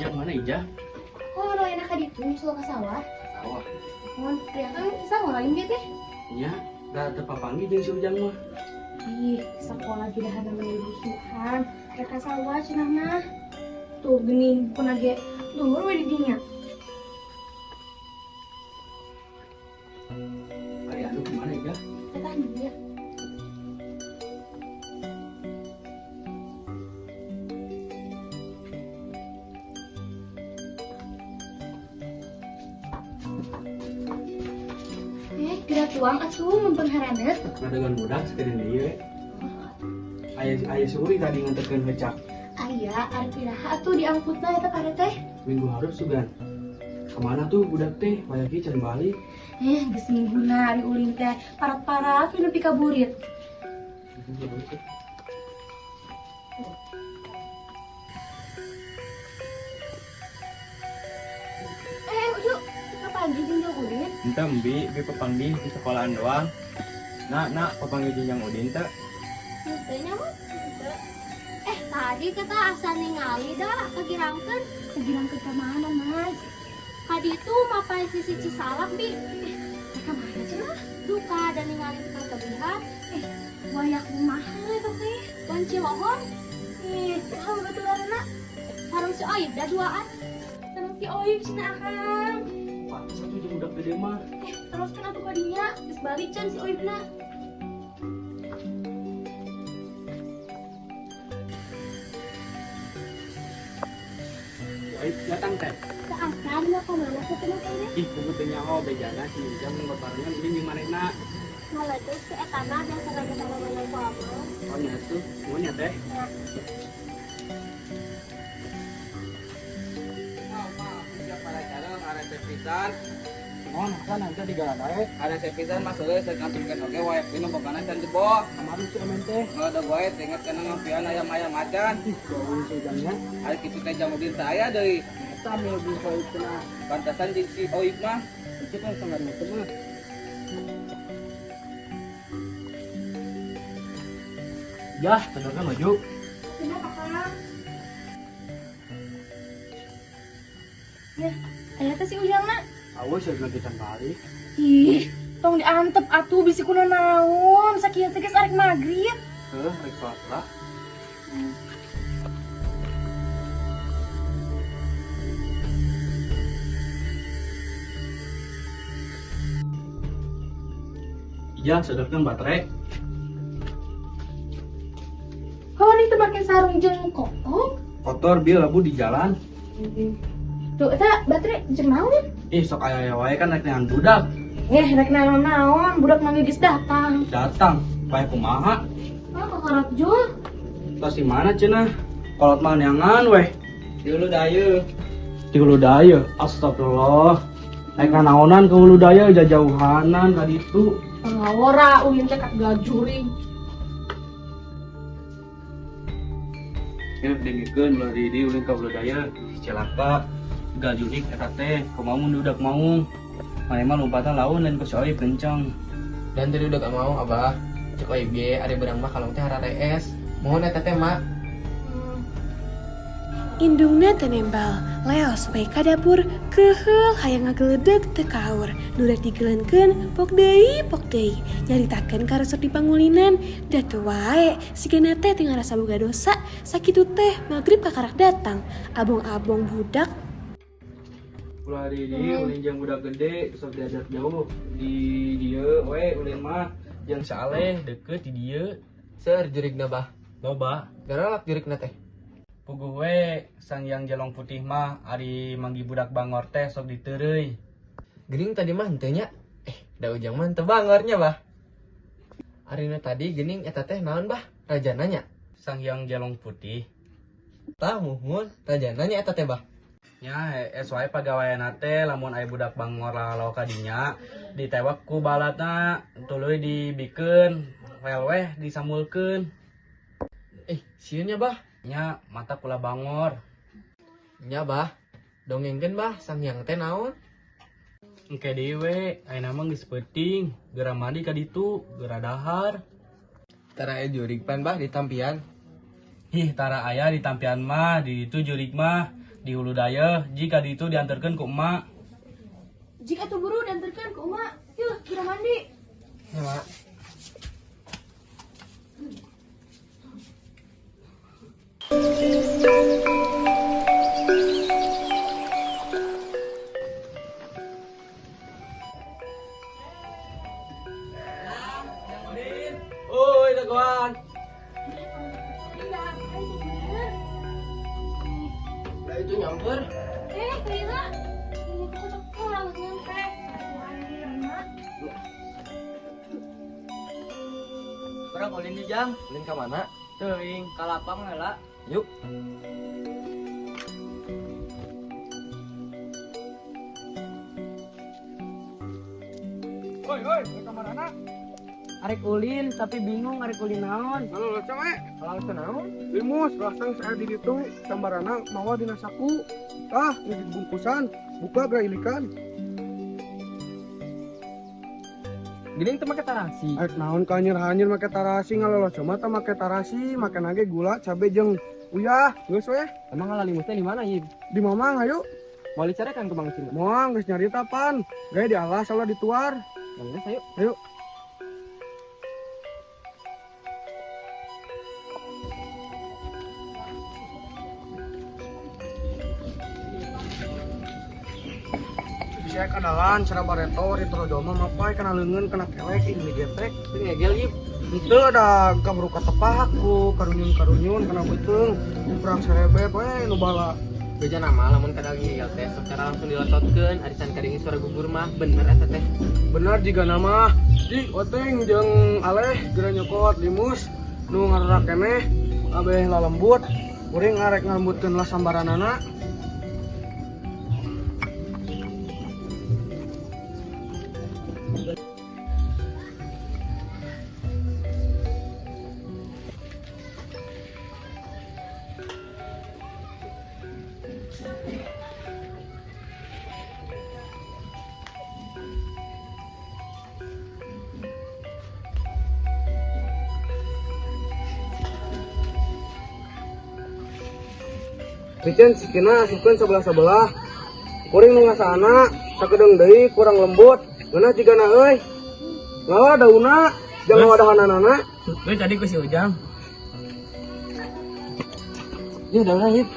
Ijah mana Ijah? Oh, nu enak ka ditu nyusul ka sawah. Sawah. Mun teriakan sawah lain ge teh. Nya, da teu papanggih jeung si Ujang mah. Ih, sekolah ge dahana meni rusuhan. Rek ka sawah cenah mah. Tuh geuning bukuna ge luhur we di dinya. Ari anu kemana Ijah? Eta dia. Geura tuang atuh mempengharaneut. Ngadegan budak sakedeung deui we. Aya aya suri tadi nganterkeun heucak. Aya ari piraha atuh diangkutna eta pare teh. Minggu hareup sugan. Kemana tuh budak teh? Wayah ki can balik. Geus mingguna ari ulin teh parat-parat we nepi ka burit. Uju, kapanggih jeung Jang Udin? Ente embi, bi papanggih di sekolahan doang. Nak, nak, papanggih jeung Jang Udin teh. Henteu nya mah. Tadi kita asa ningali dah kagirangkeun. Kagirangkeun ka mana, Mas? Ka ditu mapai sisi Cisalak, Bi. Ka mana cenah? Duka dan ningali tukang tebihan. Wayak kumaha eta teh? Wan Cilohor. Saha baturanna? Sareng si Oib da duaan. Sareng si Oib cenah akang. Pantes atuh jeung budak gede mah. Teruskeun atuh ka dinya, geus balik can si Oibna. Oib datang teh. Teu acan mah ka mana teh teh teh? Ih, kudu teh nyaho bejana si Ujang babarengan ini jeung manehna. Ngaletuk si eta mah biasa lagi sama maneh ku abang. Oh nya tuh, nuhun nya teh. Mohon Hasan nanti digaladae. Ada sepisan mas euy sakantunkeun oge wae pinu bokana can jebol. Kamari si Emen teh. Ngaleudeg wae teh inget kana ngampian ayam-ayam acan. Ih, jauh si Ujangnya. Ari kitu teh Jang Udin teh aya deui. Eta mil jeung Oib cenah. Pantasan jeung si Oib mah. Itu kan sangat muter mah. Yah, bener maju. Kenapa, Kang? Ya, aya teh si Ujangna. Awas ya lagi can balik. Ih, tong diantep atuh bisi kuna naon, sakieu teh geus arek magrib. Heuh, rek salat lah. Ijah, sedotkeun baterai. Heuh, ini teh make sarung jeung kokok. Kotor bil labu di jalan. Tuh, eta baterai jeung naon? Ih, sok aya wae kan rek neangan budak. Rek naon-naon, budak mah geus datang. Datang, wae kumaha? Ah, kakarap jul. Tos di mana cenah? Kolot mah neangan weh. Di hulu dayeuh. Di hulu dayeuh. Astagfirullah. Rek naonan ke hulu dayeuh jajauhanan ka ditu. Pangawara ulin teh ka gajuring. Ya dengikeun ulah di dieu ulin ka hulu dayeuh celaka. Gajurik eta teh kumaha mun budak maung. Mane mah lompatan laun lain ku si Oib kencang. Dan tadi udah gak mau abah. Cek Oib ge ari beurang mah kalong teh hararees. Mohon eta teh mak. Indungna teu nembal, leos we ka dapur, keuheul hayang ngageledeg teu kaur. Nu rek digelenkeun, pok deui pok deui. Nyaritakeun karesep di pangulinan, da teu wae, sigana teh teu ngarasa boga dosa, sakitu teh magrib kakarak datang. Abong-abong budak. Ulah di dieu ulin jeung budak gede, sok diajak jauh. Di dieu we ulin mah jeung saleh deket di dieu. Seur jurigna bah. Loba. Garalak jurigna teh. Puguh we sang yang jelong putih mah ari manggi budak bangor teh sok diteureuy. Geuning tadi mah henteu nya. Da Ujang mah henteu bangornya bah. Ari nu tadi geuning eta teh naon bah? Rajana nya. Sang yang jelong putih. Tah muhun rajana nya eta teh bah. Nya es wae pagaweanna teh lamun aya budak bangor lalau ka dinya ditewak ku balatna tuluy dibikeun welweh disamulkeun. Sieun nya bah. Nya mata kula bangor. Nya bah. Dongengkeun bah sang hyang teh naon? Engke deui we, ayeuna mah geus peuting, geura mandi ka ditu, geura dahar. Tara aya jurig pan bah ditampian. Ih, tara aya ditampian mah, di ditu jurig mah. Di hulu dayeuh jika ditu diantarkeun ku emak. Jika tuh buru diantarkeun ku emak. Yuk, kita mandi. Ya, Mak. Oi, dagoan. Lah itu nyamper. Kira. Ini kok cekor nyampe. Urang ulin di jang. Ulin ka mana? Teuing ka lapang heula. Yuk. Oi, oi, ka marana? Arek ulin tapi bingung arek ulin naon. Lalu loceng we. Kalau teu naon? Limus, lasang saya di ditu, sambarana mawa dina saku. Tah, ini dibungkusan, buka geura ilikan. Geuning teu make tarasi. Arek naon ka hanyur-hanyur make tarasi ngaloloco mah teh make tarasi, make nage gula, cabe jeung uyah, geus we. Emang ngala limus teh di mana, Yib? Di mamang hayu. Mau dicarekan ku Mang Cina? Moal geus nyarita pan. Gae dialas salah dituar. Geus ayo. Ayo. Bisa kadalan cara bareto ritrojo mah mapai kana leungeun kana kelek ini getek. Teu ngegel, Yib. Henteu da kaburu katepak ku karunyun-karunyun kana beuteung perang serebet we nu bala. Beja nama lamun kadang ngegel teh sok cara langsung dilototkeun ari can kadenge suara gugur mah bener eta teh. Bener jiga nama di oteng jeung aleh geura nyokot limus nu ngarerak keneh abeh lalembut kuring arek ngalembutkeun lah sambaranana. Piceun sikina asupkeun sebelah-sebelah. Kuring nu ngasana sakedeung deui kurang lembut. Ngeunah jigana euy. Ngala daunna jangan wadahananana. Euy tadi ku si Ujang. Ieu daunna, Yib.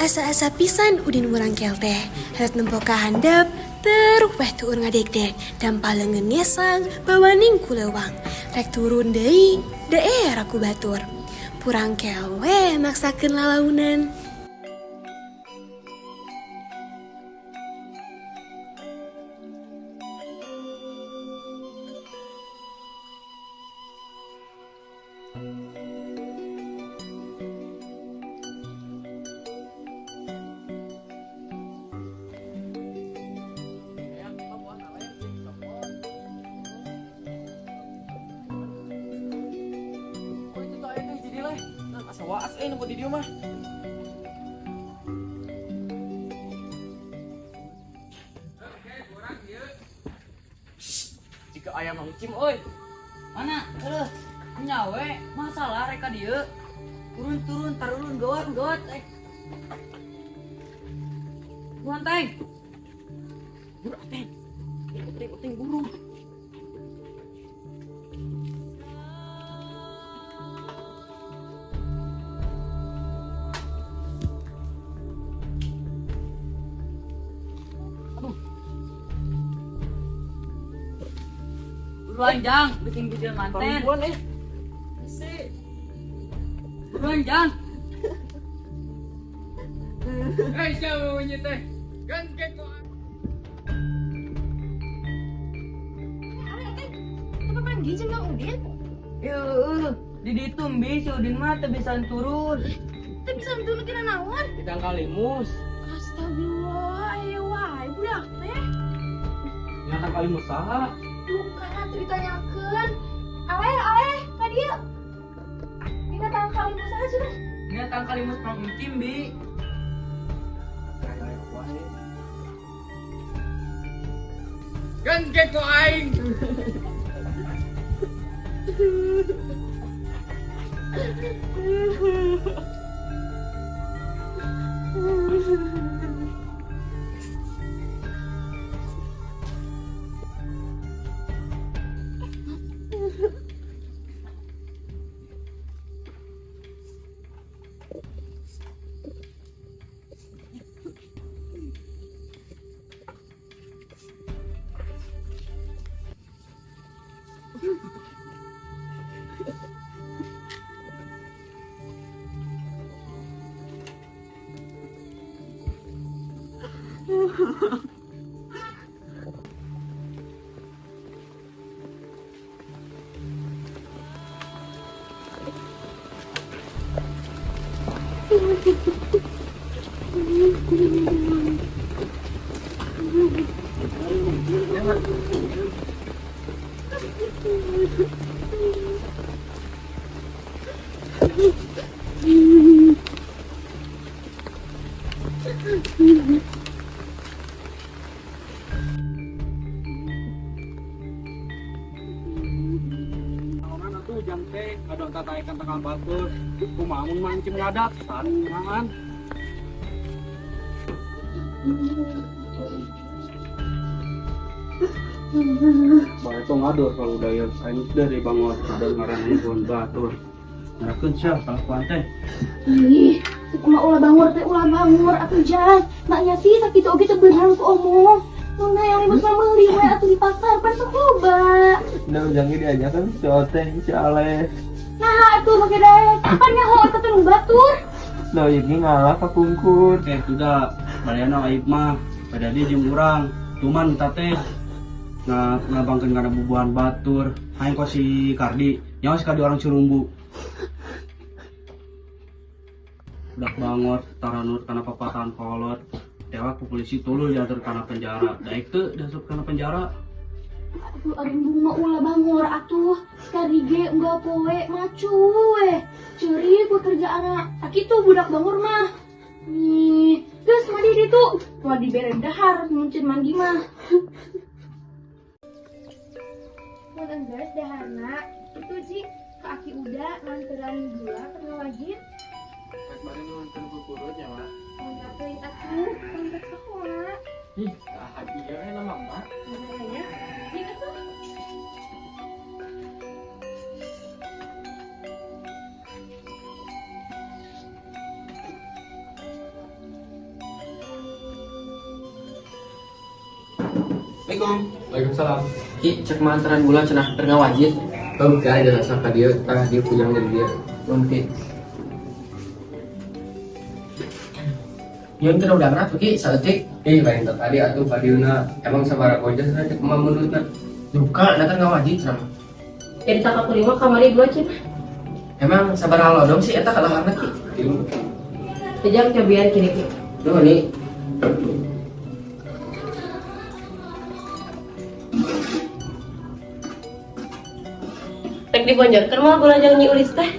Asa-asa pisan Udin murangkel teh. Heret nempo ka handap, terus weh tuur ngadegdeg. Dampa leungeun ngesang, bawaning ku leuwang. Rek turun deui, daerah ku batur. Purangkel weh maksakeun lalaunan. Kok itu tuh aya deui jadi leh. Nah, asa waas euy nu di dieu mah. Aya Mang Cim euy. Mana? Heuh. Nya we, masalah rek ka dieu. Turun-turun tarulun gawat gawat eh. Buruan teng. Buru teng. Teng teng buru. Buruan jang, bikin video manten. Buruan eh. Buruan jang. Eh, siapa bunyi teh? Kan kok. Ale teh, teu panggih jeung Kang Udin? Eueuh, di ditu bi si Udin mah teu bisa turun. Teu bisa turun tina naon? Ditangkal limus. Astagfirullah, aya wae budak teh. Ditangkal limus saha? Duka atuh ditanyakeun. Ale, ale, ka dieu. Dina tangkal limus saha cenah? Dina tangkal limus Mang Encim bi. Kan keko aing. Naonan atuh jang teh ngadon tataekan tangkal batur. Kumaha mun Mang Encim ngadak sarengan. Bae tong ngadur kalau udah ya aing dari bangor ada ngaran handphone batur. Ngarakeun sia kalakuan teh. Ih, kumaha ulah bangor teh ulah bangor atuh jang. Maknya sih sakitu oge teu beunang ku omong. Mun hayang limus mah meuli we atuh di pasar pan sok loba. Nah, ujangnya diajakan si Oteng, si Ale. Nah, atuh make daek. Pan nyaho eta teh nu batur. Nah, ini ngalah ka pungkur. Eh, sudah, bayana aib mah. Pada dia jeung urang. Cuman eta teh ngabangkeun kana bubuhan batur. Hayang kok si Kardi, nyawa si Kardi orang Cirumbu. Budak bangor taranur kana papatahan kolot. Tewak ku polisi tuluy diantar kana penjara. Daek teu diasup kana penjara. Aduh, ari embung mah ulah bangor atuh. Sekali ge unggal poe macu we. Ceurik we kerjaanna. Sakitu budak bangor mah. Nih, geus mandi ditu. Moal dibere dahar muncin mandi mah. Mun enggeus daharna, itu Ji ka Aki Uda nganteran gula ka wajib. Rek bari nuhunkeun kukurutnya mah. Mun teuing atuh, kontak sakola. Ih, tah ieu we nama mah. Mana ya? Ji atuh. Assalamualaikum. Waalaikumsalam. Ki, cek mantaran gula cenah keur ngawajit. Heuh, ka aja asa ka dieu, tah dieu pujang dari dieu. Nuhun Ki. Nyun teu udangna tuh Ki, saeutik. Ih, lain teh tadi atuh ka dieuna. Emang sabaraha goja cenah cek mah mundutna. Duka, na kan ngawajit cenah. Jadi tak aku lima kamari dua cenah. Emang sabaraha lodong sih eta kalaharna Ki? Tilu. Ejang cobian kini Ki. Nuhun nih. Rek dibonjorkeun mah gula jang Nyi Ulis teh.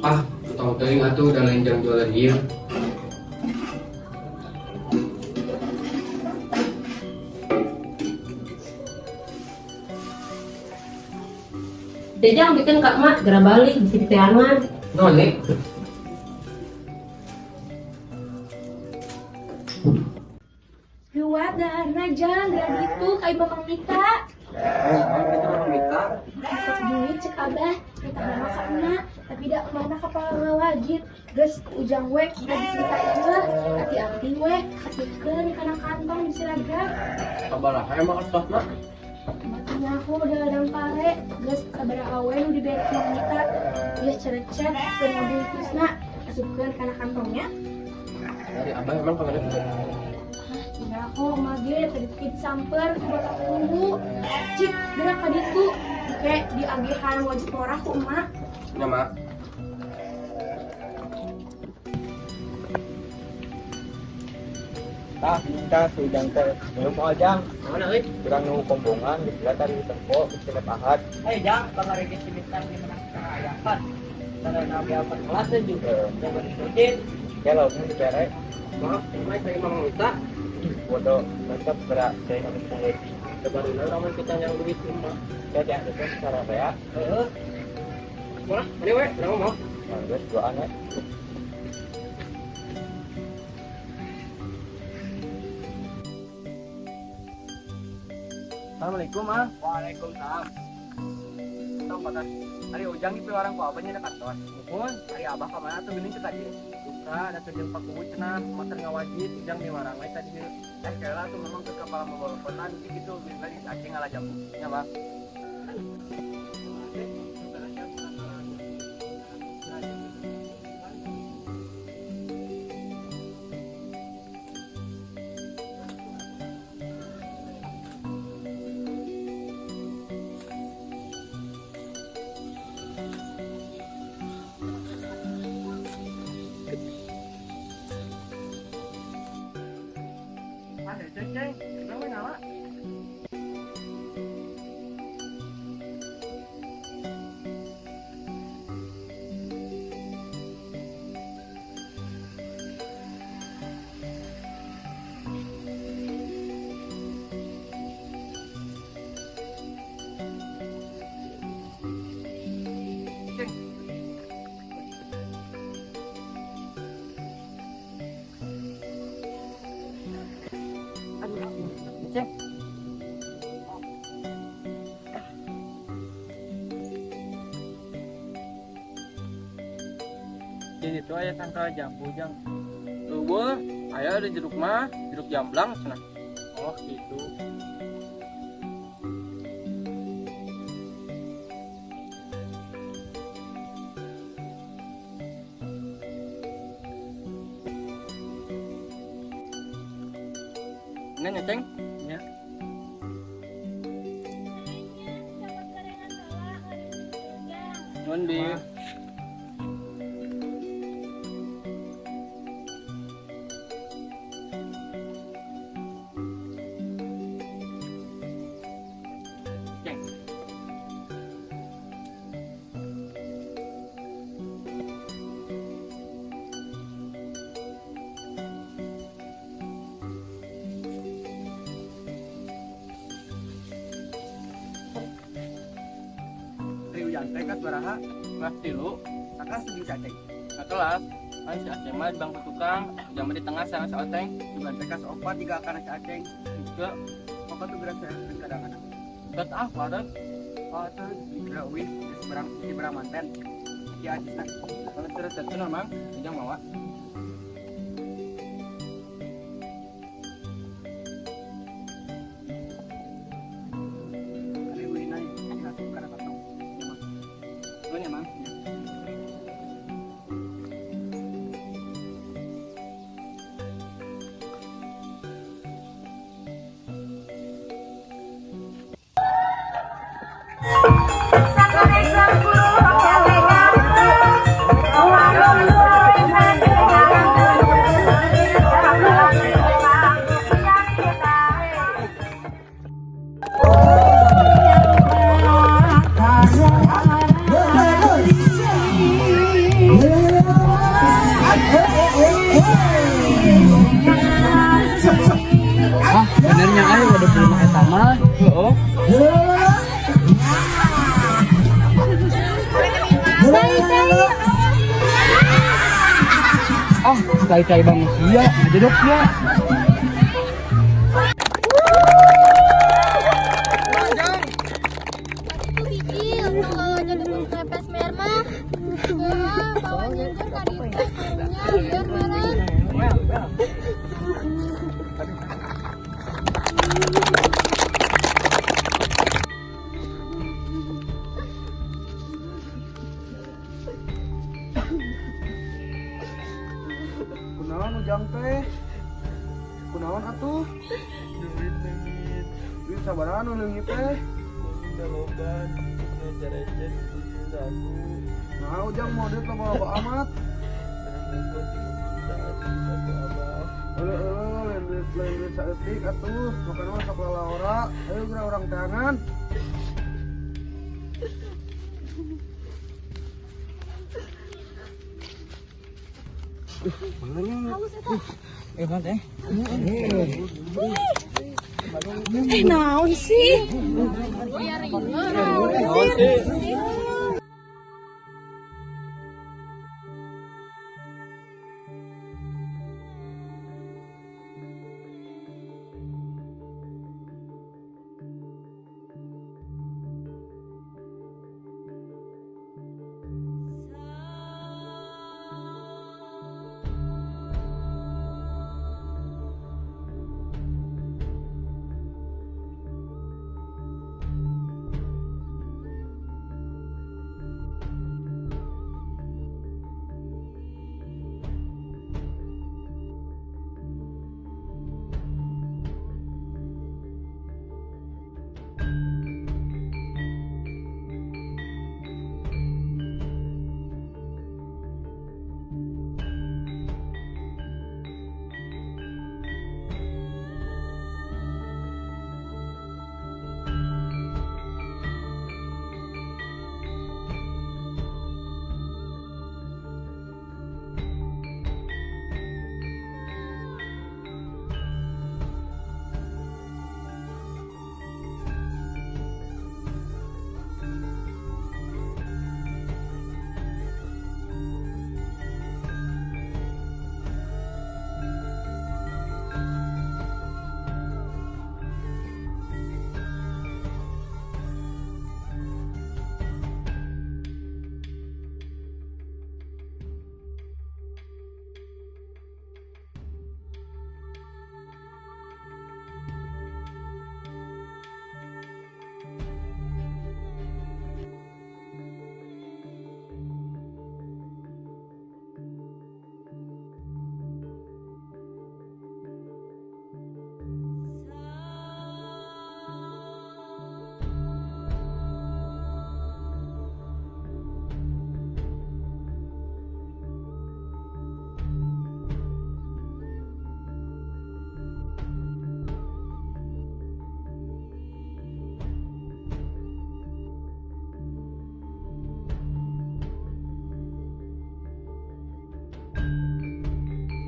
Ah, tong teuing atuh da lain jang jualan ieu. Jajang bikin kak mak geura balik bisi diteangan. Nuhun nih. Lewat daharna jang geura ditu ka imah Mang Mita. Naon kitu Mang Mita? Dapat duit cek abah, minta nama ka emak, tapi da emakna kapal ngawajib. Geus ku ujang we da disita ieu, hati-hati we, asupkeun kana kantong di seragam. Sabaraha emang artosna? Mati nyaho da ladang pare, geus sabaraha we nu dibere ku Mang Mita. Geus cerecet keur ngabungkusna, asupkeun kana kantongnya. Dari abah emang kamana kitu? Nyaho emak ge tadi teh disamper ku bapak tunggu. Cik, geura ka ditu. Oke, diagihan wajib ngorah ku emak. Nya, Mak. Tah, minta si Ujang teh. Belum mau Jang. Mana euy? Kurang nu kombongan geus jelas tadi tempo geus genep ahad. Ayo jang, kamari geus diminta di menang kaayakan. Tanda nabi apa kelas juga. Jangan diturutin. Ya lauknya dibere. Maaf, emang saya Mang Mita. Bodoh, mantap gerak saya kami lagi. Kabaruna lamun kita yang duit mah. Ya jangan itu secara rea. Heeh. Sekolah, mana we? Urang mau. Nah, geus duaan we. Assalamualaikum, ah. Waalaikumsalam. Tong kotor. Ari Ujang di piwarang ku abah nya da kantor. Muhun, Ari abah ka mana tuh geuning teu tadi? duka da keur jeung Pak Kuwu cenah motor ngawajib Ujang miwarang we tadi. Eh kela tuh memang ke kepala membolokotan jadi gitu bisa di Aceh ngalah jambu. Nya, Bang. Ada ceng, kenapa nyala? Ceng. Aduh, Ceng. Jadi itu aya tangkal jambu Jang. Eueuh, aya ada jeruk mah, jeruk jamblang cenah. Oh gitu. Ini nya, Ceng. Nya. Nuhun, Bi. Ceng. Ari Ujang teh kas baraha? Kelas 3, Sakelas jeung si Aceng. kelas. Kan si Aceng mah di bangku tukang, Ujang mah di tengah sareng si Oteng. Juga teh kas opat jiga kana si Aceng. Henteu, Pokok tuh gerak saya kadang-kadang. geus ah wareg. Oh tuh di uih di seberang di seberang manten. Ki Acisna. Kalau terus terus Mang, Ujang mawa. Ari uihna asup kana kantong. Nya mah. Nuhun ya, Mang. Ah, benernya euy 25 eta mah. Heeh. Cai-cai bangun sia, ngajedok sia. Itu bijil, tong jadi kepes mermah. Heeh, bawa nyengker ka ditu karunya lieur meureun. Kunaon Ujang teh? Kunaon atuh? Duit leungit. Duit sabaraha nu leungit teh? Udah loba, jajan aku. Nah, Ujang mau duit loba-loba amat. Eueuh, lain duit saeutik atuh, makan mah sok lalaora. Ayo geura urang teangan. Eh naon sih?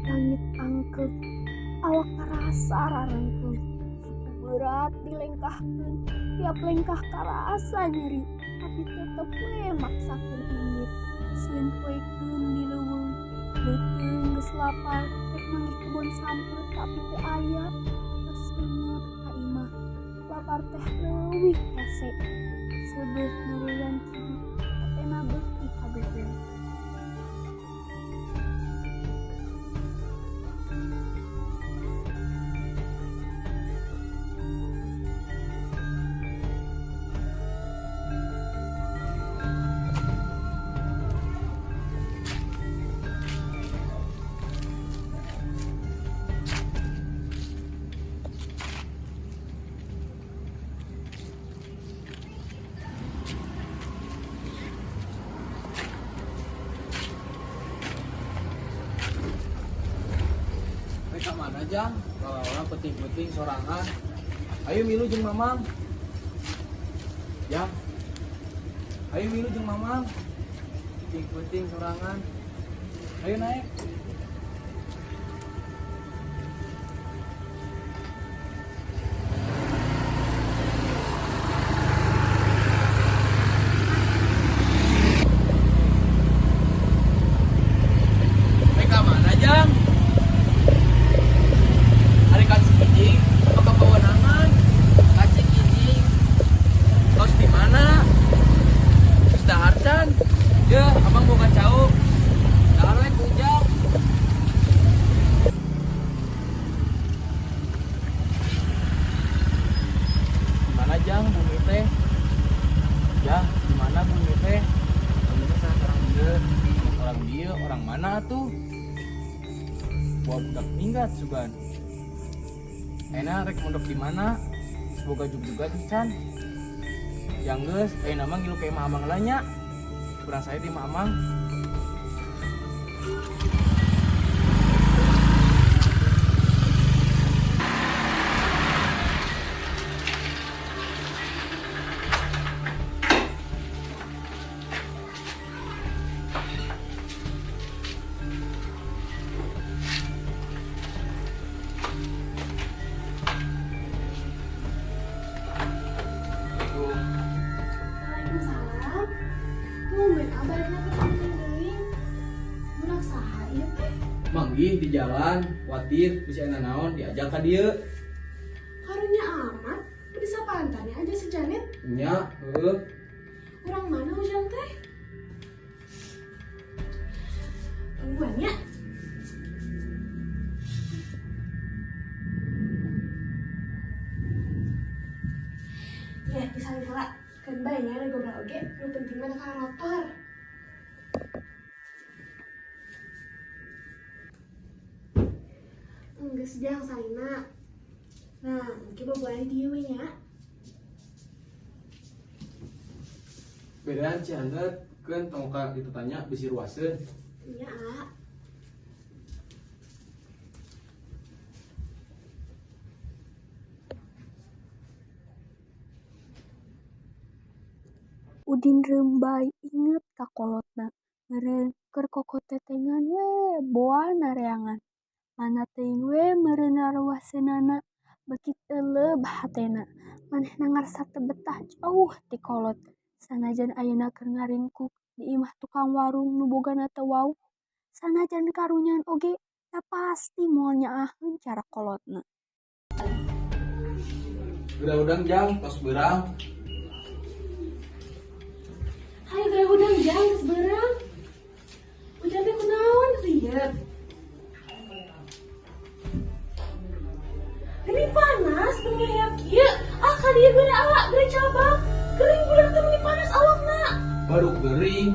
Langit angkeuk, awak karasa rarengkeung, suku berat dilengkahkeun, tiap lengkah karasa nyeri, tapi tetep we maksakeun indit. Sieun poekeun di leuweung, beuteung geus lapar, rek manggih kebon sampeut tapi teu aya. Terus inget ka imah, lapar teh leuwih hese. Seubeuh meureuyang kibut, hatena beuki kaduhung. Mereka mana Jang? Kalau orang penting-penting sorangan. Ayo milu jeung Mamang. Jang. Ayo milu jeung Mamang. Penting-penting sorangan. Ayo naik. Mereka mana Jang? Minggat sugan. Ayeuna rek mondok di mana? Semoga juga can. Yang geus ayeuna mah ngilu ka imah Amang lah nya. Kurang saya di imah Amang. Waalaikumsalam. Tumben abah kenapa kamu geuing? Budak saha ieu teh? Manggih di jalan, khawatir bisa enak naon diajak ka dieu. Karunya amat, bisa pantannya aja si Janet. Nya, heueuh. Urang mana Ujang teh? Tungguan nya. Ya, disalin heula. Keun bae nya ada goblok oge, nu penting mah karotor. Geus jang salina. Nah, engke boboan di dieu we nya. Bedaan Ciandet keun tong ka ditu tanya bisi ruaseun. Nya, A. Udin reumbay inget ka kolotna, meureun keur kokotetengan we boa nareangan. Mana teuing we meureun raruaseunana, beuki teu leub hatena. Manehna ngarasa teu betah jauh ti kolot. Sanajan ayeuna keur ngaringkuk di imah tukang warung nu bogana teu wawuh, sanajan karunyan oge da pasti moal nyaaheun cara kolotna. Geura hudang jang, tos beurang. Hayu geura hudang jang, geus beurang. Ujang teh kunaon rieut? Geuning panas meni kieu. Ah ka dieu geura ala geura cabang. Geuring budak teh meni panas awakna. Baru gering.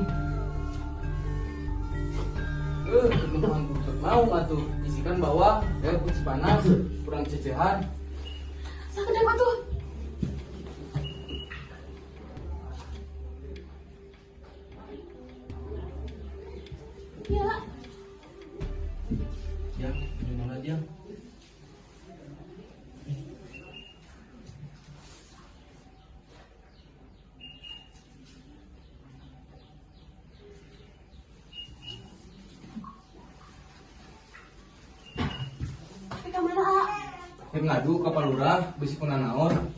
Ketemuan budak mau atuh. Isikan bawang, kunci panas, kurang cecehan. Sakedap atuh. Ya. Ya, minum aja. Ka mana, A? Rek ngadu ka Pak Lurah, bisi kunanaon.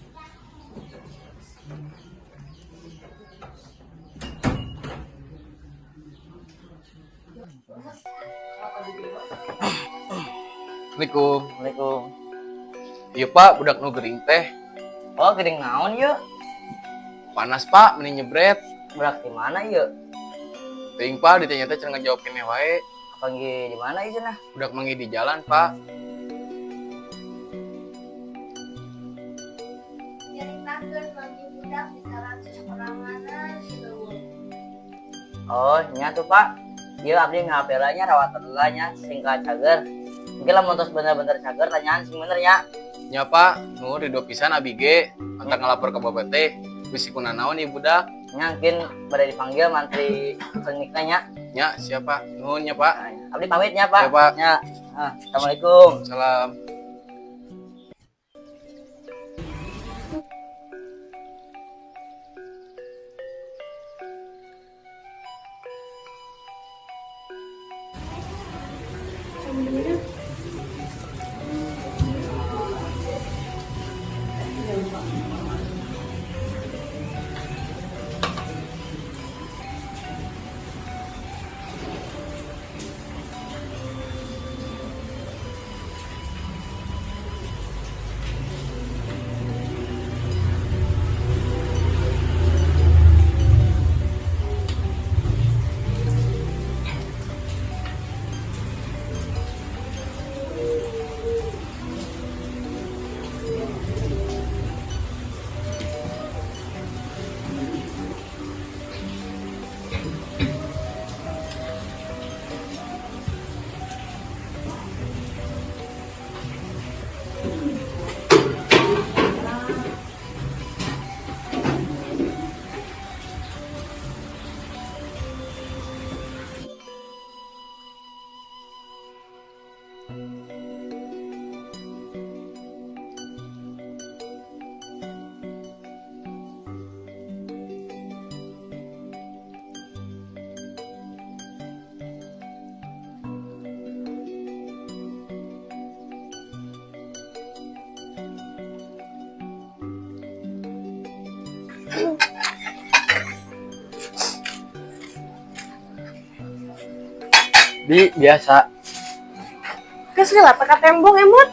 Assalamualaikum. Assalamualaikum. Iya Pak, budak nu gering teh. Oh, gering naon yeuh? Panas Pak, meni nyebret. Budak di mana yeuh? Teuing Pak, ditanya teh cenah ngajawab keneh wae. Panggih di mana ieu cenah? Budak manggih di jalan Pak. Nyaritakeun manggih budak di jalan sasoranganan sileuweung. Oh, nya tuh Pak. Ieu abdi ngapela nya rawatan heula nya sing ka cager. Engke lamun tos bener-bener cager tanyaan sing bener nya. Nya Pak, nu rido pisan abi ge, antak ngalapor ka bapak teh, bisi kunanaon ieu budak. Nya mungkin bade dipanggil mantri klinikna nya. Nya, siap Pak. Nuhun nya Pak. Abdi pamit nya Pak. Ya Pak. Nya. Ah, Assalamualaikum. Salam. Minum-minum. Bi, biasa. Geus lila teh tembong, Emut.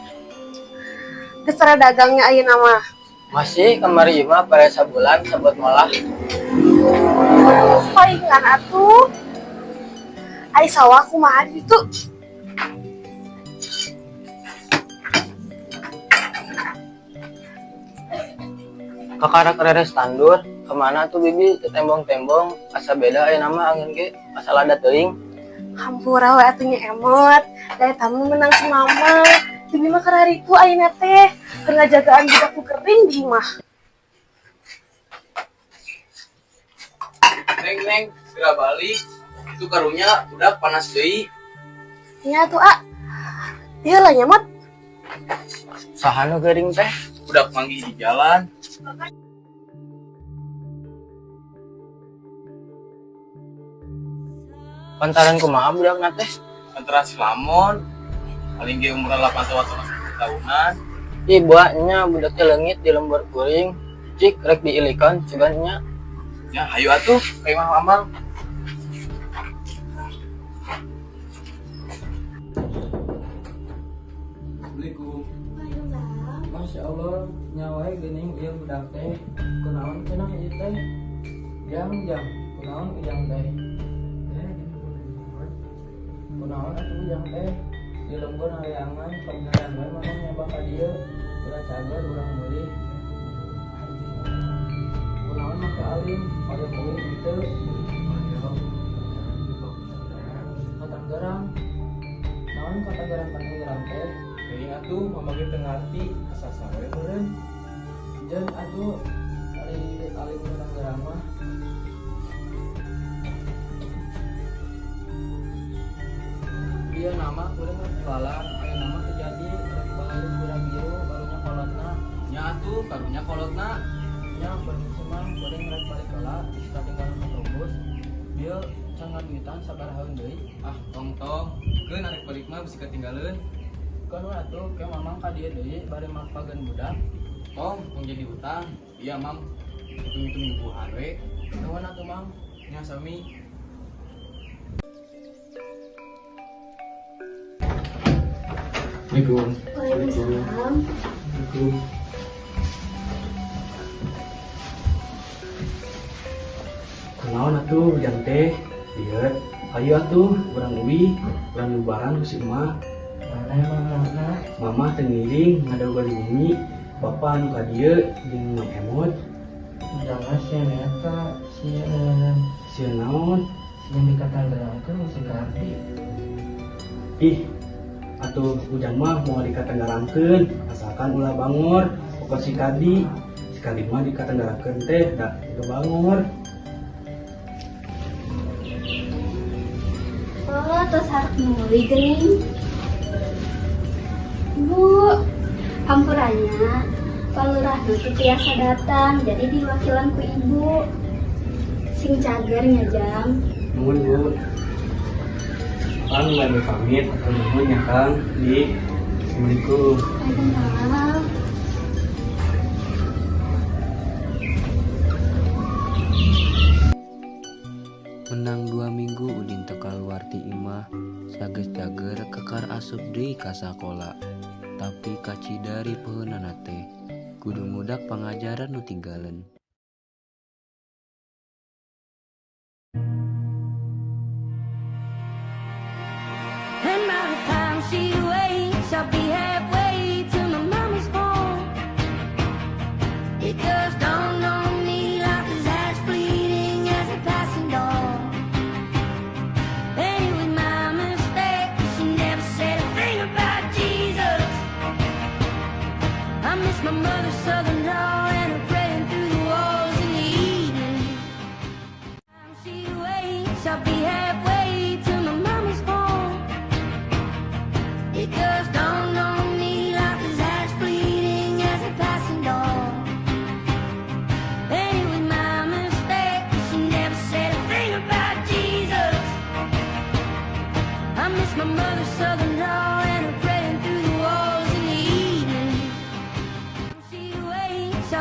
Geus tara dagangnya ayeuna mah. Masih kamari mah pada sabulan sabot malah. Palingan atuh. Ai sawah kumaha ditu? Kakarak reres tandur, kemana tuh bibi ke tembong-tembong, asa beda aya nama angin ge, asa lada teuing. Hampura we atuh nya, Emut. Da eta mah menang si mama. Bibi mah kararitu ayeuna teh. Keur ngajagaan budak nu kering di imah. Neng, neng, segera balik. Itu karunya udah panas deui. Nya atuh, ah. Ieu lah nya, Mot. Saha nu geuring teh? Udah manggih di jalan. Pantaran kumaha budakna teh? Antara si Lamon paling ge umur 8 tahun atau 10 tahunan. Ih, buahnya budak teh leungit di lembur kuring. Cik rek diilikan sugan nya. Ya, hayu atuh ka imah mamang. Assalamualaikum. Waalaikumsalam. Masya Allah, nyawa geuning ieu budak teh. Kunaon cenah ieu teh? Jang, jang, kunaon ujang teh? Kunaon atuh ujang teh? Di lembur hareangan pabeneran we mamang nyabak ka dieu. Urang cager urang meuli. Kunaon make alim, hoyong euy henteu. Katanggerang. Naon katanggerang katanggerang teh? Teuing atuh mamang ge teu ngarti asa sawe meureun. Jeung atuh ari alim katanggerang mah. Ieu nama kuring mah jualan, aya nama teu jadi rek balik kurang biru karunya kolotna. Nya atuh karunya kolotna. Nya permisi mah kuring rek balik heula bisi katinggalan otobus. Bieu can ngaduitan sabarahaeun deui. Ah, tong-tong. Keun arek balik mah bisi katinggaleun. Keun we atuh ke mamang ka dieu deui bari mapageun budak. Tong, tong jadi hutang. Iya, Mam. Hitung-hitung nyuguhan we. Nuhun atuh, Mang. Nya sami. Assalamualaikum. Waalaikumsalam. Assalamualaikum. Kunaon atuh ujang teh? Lihat, ayo atuh urang leuwih, urang nyubaran ku si emak. Mana emang mana? Mama teu ngiring ngadagoan di bumi, bapa anu ka dieu jeung Mang Emot. Jangan sieun eta, sieun. Sieun naon? Sieun dikatanggerangkeun si Kardi. Ih, atuh ujang mah moal dikatanggerangkeun, asalkan ulah bangor, pokok si Kardi. Si Kardi mah dikatanggerangkeun teh da teu bangor. Oh, terus harus meuli geuning. Bu, Hampurannya, Pak Lurah teu tiasa datang, jadi diwakilan ku ibu. Sing cager nya, Jang. Nuhun, Bu. Kang bade pamit, nuhun ya Kang. Di. Assalamualaikum. Waalaikumsalam. Menang 2 minggu Udin teu kaluar ti imah, sageus cager kekar asup deui ka sakola. Tapi kacida ripeunana teh, kudu ngudak pangajaran nu tinggaleun. And by the time she wakes, I'll be halfway to my mommy's phone. It just dawned on me life is as fleeting as a passing dawn. And it was my mistake, she never said a thing about Jesus. I miss my mother's southern drawl and her praying through the walls in the evening. She wakes, I'll be halfway to my mommy's phone. It just dawned on me life is as fleeting as a passing dawn. And it was my mistake, she never said a thing about Jesus. I miss my mother's southern drawl and her praying through the walls in the evening. She wakes,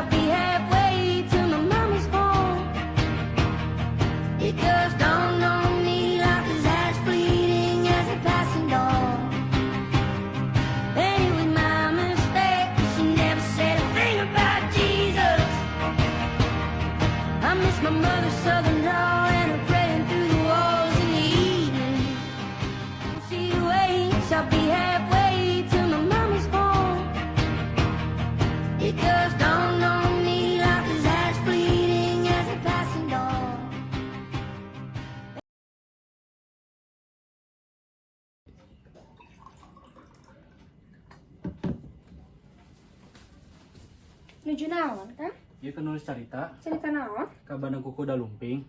Nuju naon, Kang? Ieu keur nulis carita. Cerita naon? Ka bandeng kukuda lumping.